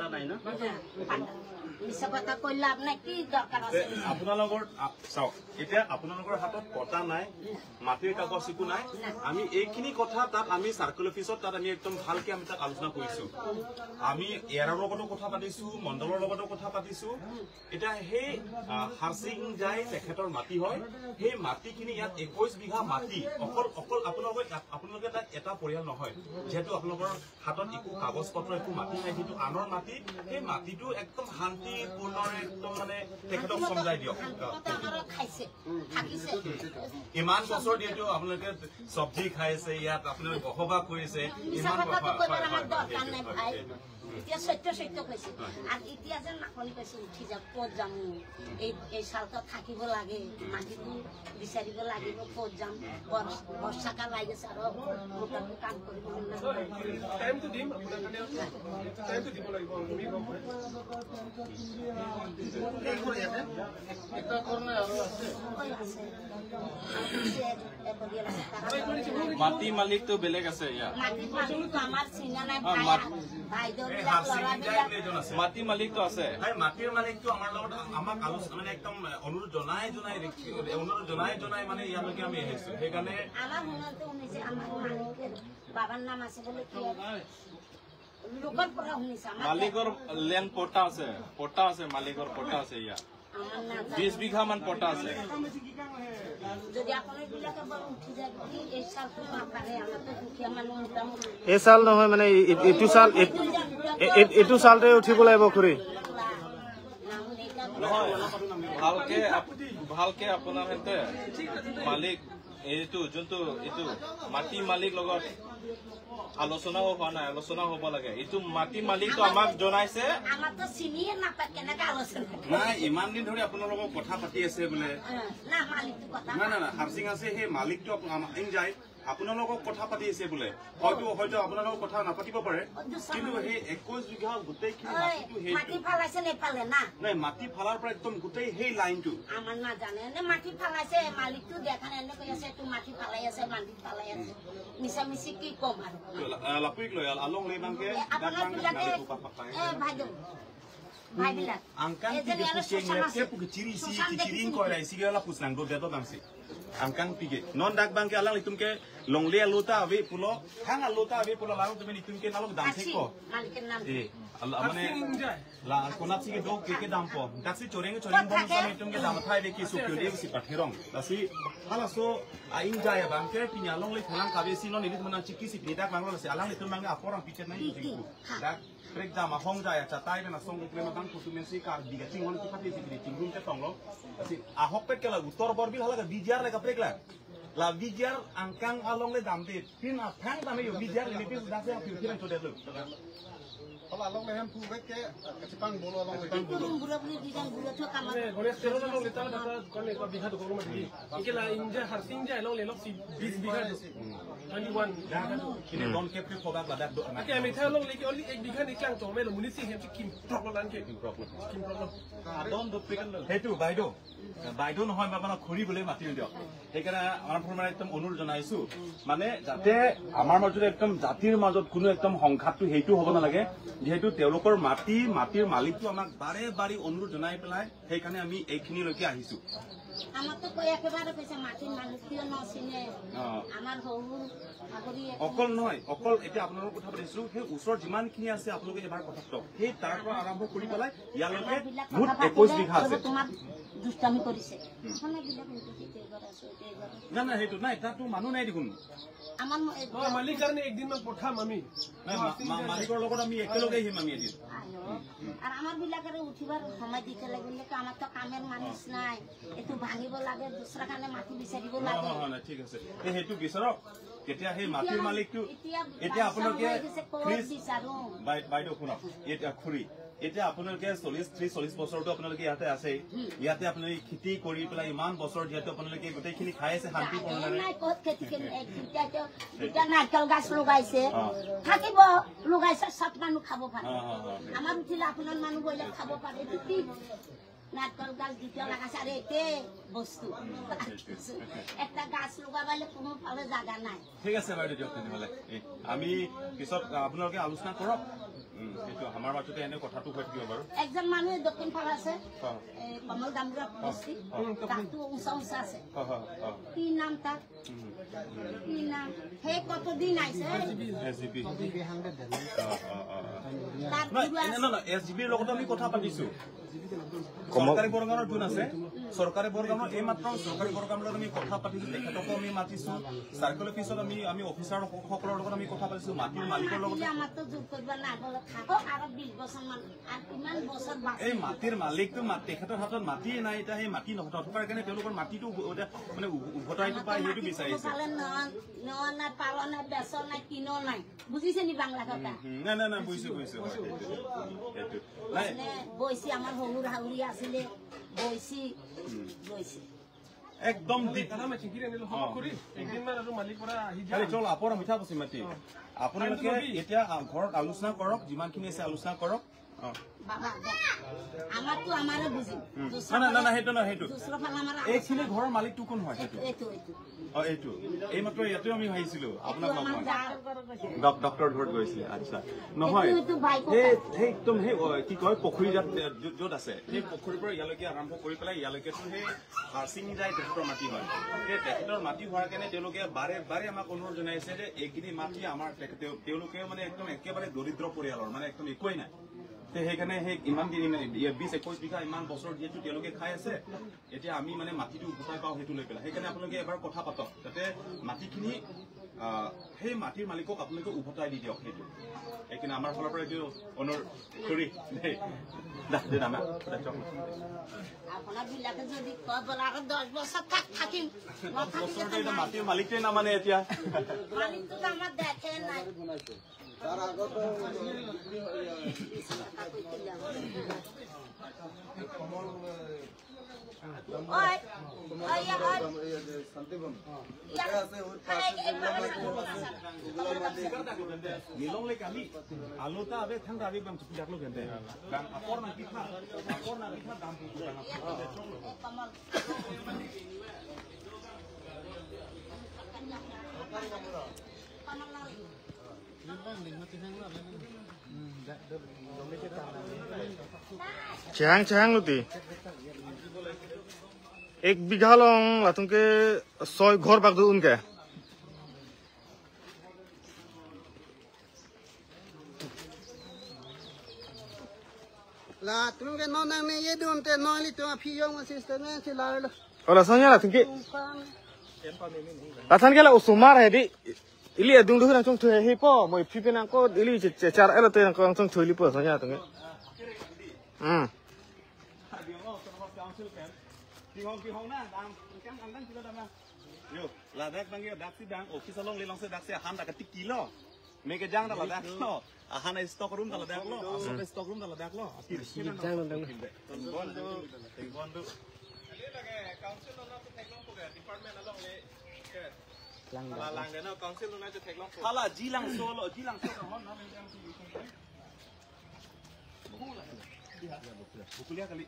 পাতা নাই না? মিছা কথা কৈ লাভ নাই, কি দৰকাৰ আছে? আপোনালোকৰ চাওক, এতিয়া আপোনালোকৰ হাতত পতা নাই, মাটিৰ কাগজ একো নাই। আমি এইখিনি কথা তাত আমি চাৰ্কল অফিচত তাত আমি একদম ভালকে আমি তাত আলোচনা কৰিছো। আমি এয়াৰৰ লগতো কথা পাতিছো, মণ্ডলৰ লগতো কথা পাতিছো। এতিয়া সেই হাৰচিং যাই তেখেতৰ মাটি হয়, সেই মাটিখিনি ইয়াত 21 বিঘা মাটি অকল অকল আপোনালোকে তাত এটা পৰিয়াল নহয়, যিহেতু আপোনালোকৰ হাতত একো কাগজ পত্ৰ একো মাটি নাই, যিটো আনৰ মাটি, সেই মাটিটো একদম শান্তিপূৰ্ণ একদম মানে তেখেতক চমজাই দিয়ক। ইমান বছৰ যিহেতু আপোনালোকে চব্জি খাইছে, ইয়াত আপোনালোকে বসবাস কৰিছে, ইমান এতিয়া সত্য সত্য কৈছে। আৰু এতিয়া যেন মাকনি কৈছে উঠি যাম, ক'ত যাম, এই চালটো থাকিব লাগে, মাটিটো বিচাৰিব লাগিব, ক'ত যাম, বৰ্ষাকাল আহি গৈছে আৰু মোটামুটি কাম কৰিব। টাইমটো দিম আপোনাৰ কাৰণে, টাইমটো দিব লাগিব। মাটি মালিকটো বেলেগ আছে, আমাৰ চিনা নাই, বাইদেউ মাটি মালিকটো আছে। মাটিৰ মালিকটো আমাৰ লগত আমাক আলোচনা মানে একদম অনুৰোধ জনাই জনাই অনুৰোধ জনাই জনাই মানে ইয়ালৈকে আমি আহিছো। সেইকাৰণে আমাৰ শুনতে শুনিছে আমাৰ মালিকৰ বাবাৰ নাম আছে বুলি কি লোকৰ পৰা শুনিছে। মালিকৰ লেণ্ড পটা আছে, পটা আছে, মালিকৰ পটা আছে, ইয়াত 20 বিঘা মান পটা আছে। এই চাল নহয় মানে এইটো চাল, এইটো চালতে উঠিব লাগিব খুৰী। নহয়, ভালকে ভালকে আপোনাৰ হেঁতে মালিক এইটো যোনটো এইটো মাটি মালিক লগত আলোচনাও হোৱা নাই, আলোচনা হ'ব লাগে। এইটো মাটি মালিকটো আমাক জনাইছে, নাই ইমান দিন ধৰি আপোনালোকক কথা পাতি আছে বোলে। নাই নাই হাৰচিং আছে, সেই মালিকটো যায় আপোনালোকক কথা পাতি আছে বোলে, হয়তো হয়তো আপোনালোকক কথা নাপাতিব পাৰে, কিন্তু সেই 21 বিঘা গোটেইখিনি মাটি ফালাইছে নেফালে না? নাই, মাটি ফালাৰ পৰা একদম গোটেই সেই লাইনটো আমাৰ নাজানে, নে মাটি ফালাইছে মালিকটো দেখা নাই, কৈ আছে এইটো মাটি ফালাই আছে, মাটি ফালাই আছে, মিছা মিছি কি কম আৰু। লাপুইক লৈ আলং লৈ বাংকে আপোনাৰ বিলাকে বাইদেউ ভাইবিলাক angkang pige pusing le puke ciri si ciring ko rai si la pusang do deto dangsi angkang pige non dak bangke alang litum ke longle alota ave pulo hang alota ave pulo lang tumi litum ke nalok dam thik ko maliker naam e মানে la konat si ke do ke ke dam po dak si choreng choreng bom sa litum ke dam thai be ki su kyo de si patherong dasi hala so ain jaya bangke pinya long le phulang kabe si non elit mana chiki si dak banglo si alang litum bangke aporang pichet nai jingku dak prek dam ahong jaya chatai na song uple ma bang kutumen si kar biga ching hon ki phati si chingum te tonglo si ahok pek kala uttor borbil hala ka bijar le ka prek la la bijar angkang along le dam te pin athang dam yo bijar le pin da se pin pin to de lo along le hem pu ke kachipang bolo along le buro buri dijan buro tho kamal gole tero long le ta ta kon le bigha to kono mati ikela inja harsing ja long le lok si 20 bigha 21 kine don ke pre khoba la do ake ami tha long le ki only 1 bigha ni klang to me lo munisi hem kim problem lan ke kim problem don do pre হেতু BeiDou BeiDou নহয় মানে খুৰী বুলি মাতিল দিয়ক। সেইকাৰণে আমাৰ মানে একদম অনুৰোধ জনাইছো, মানে যাতে আমাৰ মাজত একদম জাতিৰ মাজত কোনো একদম সংঘাতটো সেইটো হ'ব নালাগে, যিহেতু তেওঁলোকৰ মাটি মাটিৰ মালিকটো আমাক বাৰে বাৰে অনুৰোধ জনাই পেলাই সেইকাৰণে আমি এইখিনিলৈকে আহিছো। অকল নহয়, অকল এতিয়া আপোনালোকৰ কথা পাতিছো, সেই ওচৰত যিমানখিনি আছে আপোনালোকে এবাৰ কথা পাতক, সেই তাৰ পৰা আৰম্ভ কৰি পেলাই ইয়ালৈকে মুঠ 21 বিঘা আছে। নাই নাই সেইটো নাই, তাতো মানুহ নাই দেখোন। মালিক কাৰণে একদিনমান পঠাম আমি, মালিকৰ লগত আমি একেলগে আহিম আমি এদিন। আৰু আমাৰ বিলাকেৰে উঠিবাৰ সময় দিতে লাগিলে আমাৰ তো কামেৰ মানুহ নাই, এইটো ভাঙিব লাগে, দুসৰা কাৰণে মাটি বিচাৰিব লাগে। ঠিক আছে, সেইটো বিচাৰক তেতিয়া সেই মাটিৰ মালিকটো। এতিয়া আপোনালোকে বাইদেউ শুনক, এতিয়া খুৰী, এতিয়া আপোনালোকে 40 30 40 বছৰটো আপোনালোকে ইয়াতে আছে, ইয়াতে আপোনালোকে খেতি কৰি পেলাই ইমান বছৰ যিহেতু আপোনালোকে গোটেইখিনি খাই আছে শান্তিপূৰ্ণৰে। নাৰিকল গাছ লগাইছে, থাকিব লগাইছে, চব মানুহ খাব পাৰে। আমাৰ উঠিলে আপোনাৰ মানুহ বহিলে খাব পাৰে। এইটো কি নাৰিকল গাছ দুটা লাগাইছে আৰু একে বস্তু একটা গাছ লগাবালে কোনো ফালে জাগা নাই। ঠিক আছে বাইদেউ দিয়ক তেনেহ'লে, আমি পিছত আপোনালোকে আলোচনা কৰক। সেইটো আমাৰ মাজতে এনে কথাটো হৈ থাকিব বাৰু। একজন মানুহে দক্ষিণ ফালে আছে, কমল দামৰা বস্তি, তাতো উঁচা উঁচা আছে। কি নাম তাৰ? কি নাম? সেই কতদিন আইছে? এছজিপি। না না, এছজিপিৰ লগত আমি কথা পাতিছো। চৰকাৰী বৰগাঁৱৰ যোন আছে, চৰকাৰী বৰগাঁৱৰ এইমাত্ৰ চৰকাৰী বৰগাঁৱৰ লগত আমি কথা পাতিছো, তেখেতকো আমি মাতিছো, চাৰ্কল অফিচত আমি অফিচাৰ সকলৰ লগত আমি কথা পাতিছো, মাটিৰ মালিকৰ লগত। এই মাটিৰ মালিকটো তেখেতৰ হাতত মাটিয়ে নাই, এতিয়া সেই মাটি নথকাৰ কাৰণে তেওঁলোকৰ মাটিটো মানে উভতাই পায় সেইটো বিচাৰিছে। বুজিছে নি বাংলা কথা? নাই নাই নাই, বুজিছো বুজিছো। বৈছি আমাৰ শহুৰ শাহুৰি আছিলে, বৈছি গৈছে একদম। আপোনালোকে এতিয়া ঘৰত আলোচনা কৰক, যিমানখিনি আছে আলোচনা কৰক। আমাৰতো আমাৰে বুজিম। না না, সেইটো নহয়, সেইটো এইখিনি ঘৰৰ মালিকটো কোন হয়? সেইটো অ এইটো এইমাত্ৰ ইয়াতেও আমি আহিছিলো আপোনাক লগ, ডক্টৰ ঘৰত গৈছিলে। আচ্ছা নহয়, সেই একদম সেই কি কয় পুখুৰী য'ত আছে, সেই পুখুৰীৰ পৰা ইয়ালৈকে আৰম্ভ কৰি পেলাই ইয়ালৈকেতো সেই হাৰচিং যায় তেখেতৰ মাটি হয়। সেই তেখেতৰ মাটি হোৱাৰ কাৰণে তেওঁলোকে বাৰে বাৰে আমাক অনুৰোধ জনাইছে যে এইখিনি মাটি আমাৰ। তেওঁলোকে মানে একদম একেবাৰে দৰিদ্ৰ পৰিয়ালৰ, মানে একদম একোৱেই নাই। সেইকাৰণে সেই ইমান দিন 20-21 বিঘা ইমান বছৰ যিহেতু তেওঁলোকে খাই আছে, এতিয়া আমি মানে মাটিটো উভতাই পাওঁ সেইটো লৈ পেলাই। সেইকাৰণে আপোনালোকে এবাৰ কথা পাতক, যাতে মাটিখিনি সেই মাটিৰ মালিকক আপোনালোকে উভতাই দি দিয়ক। সেইটো সেইকাৰণে আমাৰ ফালৰ পৰা এইটো অনুৰোধ কৰি মাটিৰ মালিকটোৱে নামানে এতিয়া। Chang chang luti. एक बीघा long लातुं के 100 घर बाग दो उनके। ला तुम के नौ नाम में ये दूं ते नौ ली तुम अभी यों सिस्टम में चला लो। और असंया लातुं के लातुं के ला उसुमार है दी ili adung duh nang thoi he po moi phi pe nang ko ili char ela te nang ko thoi li po asanya tung Ladakh bang dak si dang office along le long se dak se han dak ti kilo me ke jang da Ladakh lo ahan stock room da Ladakh lo asot stock room da Ladakh lo jang dang bondu bondu le lage council no to thek long ko department along le la lang de no council no to thek long khala ji lang so lo ji lang so hon na me jang si bukulia kali